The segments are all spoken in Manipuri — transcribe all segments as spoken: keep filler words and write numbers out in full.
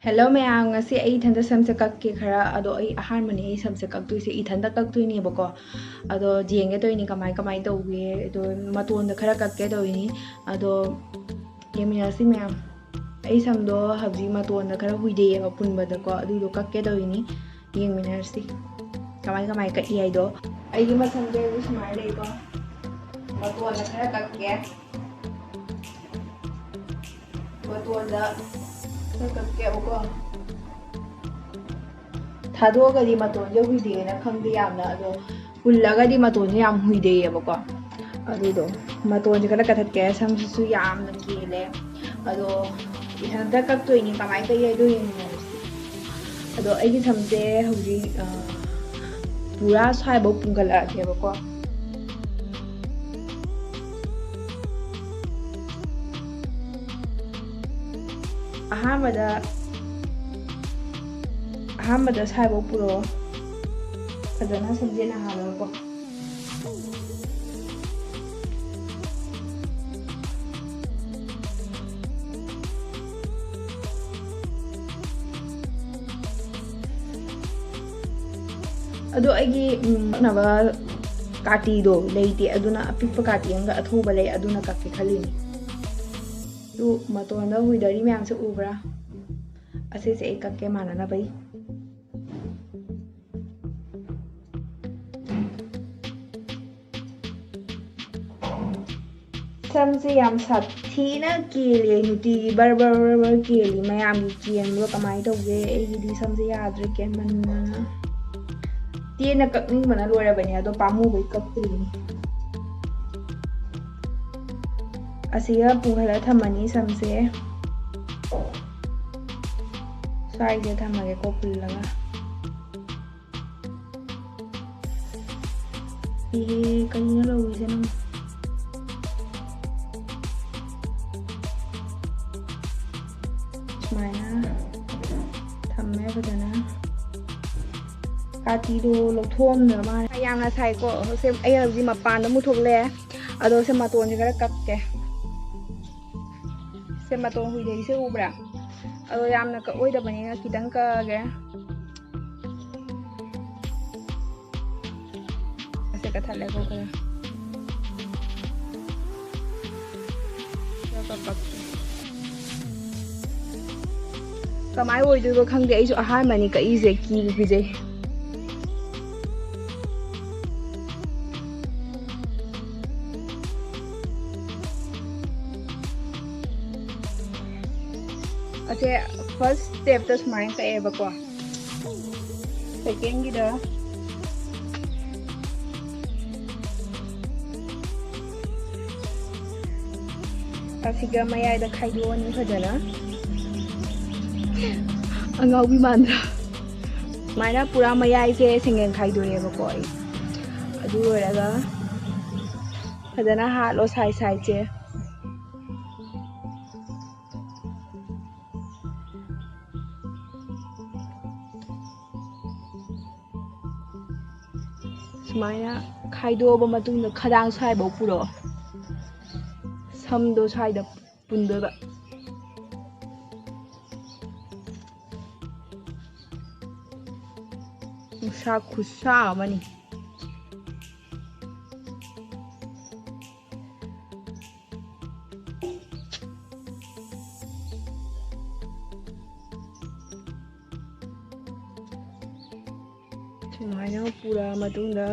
ꯍꯦꯜꯂꯣ ꯃꯌꯥꯝ, ꯉꯁꯤ ꯑꯩ ꯏꯊꯟꯇ ꯁꯝꯁꯦ ꯀꯛꯀꯦ ꯈꯔ꯫ ꯑꯗꯣ ꯑꯩ ꯑꯍꯥꯟꯕꯅꯦ ꯑꯩ ꯁꯝꯁꯦ ꯀꯛꯇꯣꯏꯁꯦ, ꯏꯊꯟꯇ ꯀꯛꯇꯣꯏꯅꯦꯕꯀꯣ꯫ ꯑꯗꯣ ꯌꯦꯡꯒꯦ ꯇꯧꯔꯤꯅꯤ ꯀꯃꯥꯏ ꯀꯃꯥꯏ ꯇꯧꯒꯦ꯫ ꯑꯗꯣ ꯃꯇꯣꯟꯗ ꯈꯔ ꯀꯛꯀꯦ ꯇꯧꯔꯤꯅꯤ꯫ ꯑꯗꯣ ꯌꯦꯡꯃꯤꯟꯅꯔꯁꯤ ꯃꯌꯥꯝ꯫ ꯑꯩ ꯁꯝꯗꯣ ꯍꯧꯖꯤꯛ ꯃꯇꯣꯟꯗ ꯈꯔ ꯍꯨꯏꯗꯩꯑꯦꯕ ꯄꯨꯟꯕꯗꯀꯣ, ꯑꯗꯨꯗꯣ ꯀꯛꯀꯦ ꯇꯧꯔꯤꯅꯤ꯫ ꯌꯦꯡꯃꯤꯟꯅꯔꯁꯤ ꯀꯃꯥꯏ ꯀꯃꯥꯏ ꯀꯛꯏ ꯍꯥꯏꯗꯣ꯫ ꯑꯩꯒꯤ ꯃꯁꯝꯁꯦ ꯍꯧꯖꯤꯛ ꯁꯨꯃꯥꯏꯅ ꯂꯩꯀꯣ꯫ ꯃꯇꯣꯟꯗ ꯈꯔ ꯀꯛꯀꯦ꯫ ꯃꯇꯣꯟꯗ ꯈꯔ ꯀꯛꯀꯦꯕꯀꯣ꯫ ꯊꯥꯗꯣꯛꯑꯒꯗꯤ ꯃꯇꯣꯟꯁꯦ ꯍꯨꯏꯗꯦꯅ ꯈꯪꯗꯦ ꯌꯥꯝꯅ, ꯑꯗꯣ ꯄꯨꯜꯂꯒꯗꯤ ꯃꯇꯣꯟꯁꯦ ꯌꯥꯝ ꯍꯨꯏꯗꯩꯌꯦꯕꯀꯣ꯫ ꯑꯗꯨꯗꯣ ꯃꯇꯣꯟꯁꯦ ꯈꯔ ꯀꯛꯊꯠꯀꯦ, ꯁꯝꯁꯤꯁꯨ ꯌꯥꯝꯅ ꯀꯦꯜꯂꯦ꯫ ꯑꯗꯣ ꯏꯊꯟꯇ ꯀꯛꯇꯣꯏꯅꯤ, ꯀꯃꯥꯏꯅ ꯀꯛꯏ ꯍꯥꯏꯗꯣ ꯌꯦꯡꯃꯤꯟꯅꯔꯁꯤ꯫ ꯑꯗꯣ ꯑꯩꯒꯤ ꯁꯝꯁꯦ ꯍꯧꯖꯤꯛ, ꯑ, ꯄꯨꯔꯥ ꯁ꯭ꯋꯥꯏꯐꯥꯎ ꯄꯨꯡꯈꯠꯂꯛꯑꯒꯦꯕꯀꯣ꯫ ꯑꯍꯥꯟꯕꯗ, ꯑꯍꯥꯟꯕꯗ ꯁ꯭ꯋꯥꯏꯐꯥꯎ ꯄꯨꯔꯛꯑꯣ, ꯐꯖꯅ ꯁꯝꯖꯦꯠ ꯅꯥꯍꯜꯂꯒꯀꯣ꯫ ꯑꯗꯣ ꯑꯩꯒꯤ, ꯎꯝ, ꯀꯛꯅꯕ ꯀꯥꯇꯤꯗꯣ ꯂꯩꯇꯦ, ꯑꯗꯨꯅ ꯑꯄꯤꯛꯄ ꯀꯥꯇꯤ ꯑꯃꯒ ꯑꯊꯧꯕ ꯂꯩ, ꯑꯗꯨꯅ ꯀꯛꯀꯦ ꯈꯜꯂꯤꯅꯤ꯫ ꯑꯗꯨ ꯃꯇꯣꯟꯗ ꯍꯨꯏꯗꯔꯤ ꯃꯌꯥꯝꯁꯦ ꯎꯕ꯭ꯔꯥ? ꯑꯁꯤꯁꯦ ꯑꯩ ꯀꯛꯀꯦ ꯃꯥꯟꯅꯅꯕꯩ꯫ ꯁꯝꯁꯦ ꯌꯥꯝ ꯁꯥꯊꯤꯅ ꯀꯦꯜꯂꯦ, ꯅꯨꯡꯇꯤꯒꯤ ꯕꯔ ꯕꯔ ꯕꯔ ꯕꯔ ꯀꯦꯜꯂꯤ꯫ ꯃꯌꯥꯝꯒꯤ ꯀꯦꯟꯕ꯭ꯔꯣ ꯀꯃꯥꯏꯅ ꯇꯧꯒꯦ? ꯑꯩꯒꯤꯗꯤ ꯁꯝꯁꯦ ꯌꯥꯗ꯭ꯔꯦ ꯀꯦꯟꯃꯟꯗꯅ꯫ ꯇꯦꯟꯅ ꯀꯛꯅꯤꯡꯕꯅ ꯂꯣꯏꯔꯕꯅꯦ, ꯑꯗꯣ ꯄꯥꯝꯃꯨꯕꯩ ꯀꯛꯇ꯭ꯔꯤꯅꯤ꯫ ꯑꯁꯤꯒ ꯄꯨꯍꯜꯂ ꯊꯝꯃꯅꯤ ꯁꯝꯁꯦ꯫ ꯁ꯭ꯋꯥꯏꯁꯦ ꯊꯝꯃꯒꯦꯀꯣ ꯄꯨꯜꯂꯒ꯫ ꯑꯦ, ꯀꯔꯤꯅꯣ ꯂꯧꯔꯤꯁꯦ ꯅꯪ? ꯁꯨꯃꯥꯏꯅ ꯊꯝꯃꯦ ꯐꯖꯅ꯫ ꯀꯥꯇꯤꯗꯣ ꯂꯧꯊꯣꯛꯑꯝꯗ꯭ꯔ ꯃꯥꯜꯂꯦ꯫ ꯌꯥꯝꯅ ꯁꯥꯏꯀꯣ꯫ ꯁꯦ, ꯑꯩ ꯍꯧꯖꯤꯛ ꯃꯄꯥꯟꯗ ꯑꯃꯨꯛ ꯊꯣꯛꯂꯛꯑꯦ꯫ ꯑꯗꯣ ꯁꯦ ꯃꯇꯣꯟꯁꯦ ꯈꯔ ꯀꯛꯀꯦ꯫ ꯁꯦ ꯃꯇꯣꯟ ꯍꯨꯏꯗꯩꯁꯦ ꯎꯕ꯭ꯔꯥ? ꯑꯗꯣ ꯌꯥꯝꯅ ꯀꯛꯑꯣꯏꯗꯕꯅꯤꯅ ꯈꯤꯇꯪ ꯀꯛꯑꯒꯦ꯫ ꯑꯁꯦ ꯀꯛꯊꯠꯂꯦꯀꯣ ꯈꯔ꯫ ꯈꯔ ꯀꯛ-, ꯀꯛꯀꯦ꯫ ꯀꯃꯥꯏ ꯑꯣꯏꯗꯣꯏꯕ ꯈꯪꯗꯦ, ꯑꯩꯁꯨ ꯑꯍꯥꯟꯕꯅꯤ ꯀꯛꯏꯁꯦ, ꯀꯤꯕꯨ ꯀꯤꯖꯩ꯫ ꯑꯁꯦ first stepꯇ ꯁꯨꯃꯥꯏꯅ ꯀꯛꯑꯦꯕꯀꯣ꯫ Secondꯒꯤꯗ ꯑꯁꯤꯒ ꯃꯌꯥꯏꯗ ꯈꯥꯏꯗꯣꯛꯑꯅꯤ ꯐꯖꯅ꯫ ꯑꯉꯥꯎꯕꯤ ꯃꯥꯟꯗ꯭ꯔꯥ? ꯁꯨꯃꯥꯏꯅ ꯄꯨꯔꯥ ꯃꯌꯥꯏꯁꯦ ꯁꯦꯡꯅ ꯈꯥꯏꯗꯣꯛꯑꯦꯕꯀꯣ ꯑꯩ꯫ ꯑꯗꯨ ꯂꯣꯏꯔꯒ ꯐꯖꯅ ꯍꯥꯠꯂꯣ side sideꯁꯦ꯫ ꯁꯨꯃꯥꯏꯅ ꯈꯥꯏꯗꯣꯛꯑꯕ ꯃꯇꯨꯡꯗ ꯈꯗꯥꯡ ꯁ꯭ꯋꯥꯏꯐꯧ ꯄꯨꯔꯛꯑꯣ꯫ ꯁꯝꯗꯣ ꯁ꯭ꯋꯥꯏꯗ ꯄꯨꯟꯗꯣꯏꯕ꯫ ꯅꯨꯡꯁꯥ ꯈꯨꯠꯁꯥ ꯑꯃꯅꯤ꯫ ꯁꯨꯃꯥꯏꯅ ꯄꯨꯔꯛꯑ ꯃꯇꯨꯡꯗ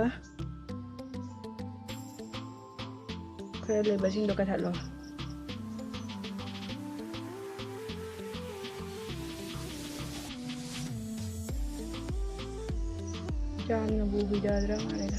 ꯈꯔ ꯂꯩꯕꯁꯤꯡꯗꯣ ꯀꯛꯊꯠꯂꯣ꯫ ꯌꯥꯝꯅꯕꯨ ꯍꯨꯏꯗꯗ꯭ꯔꯥ ꯃꯥꯜꯂꯦꯗ꯫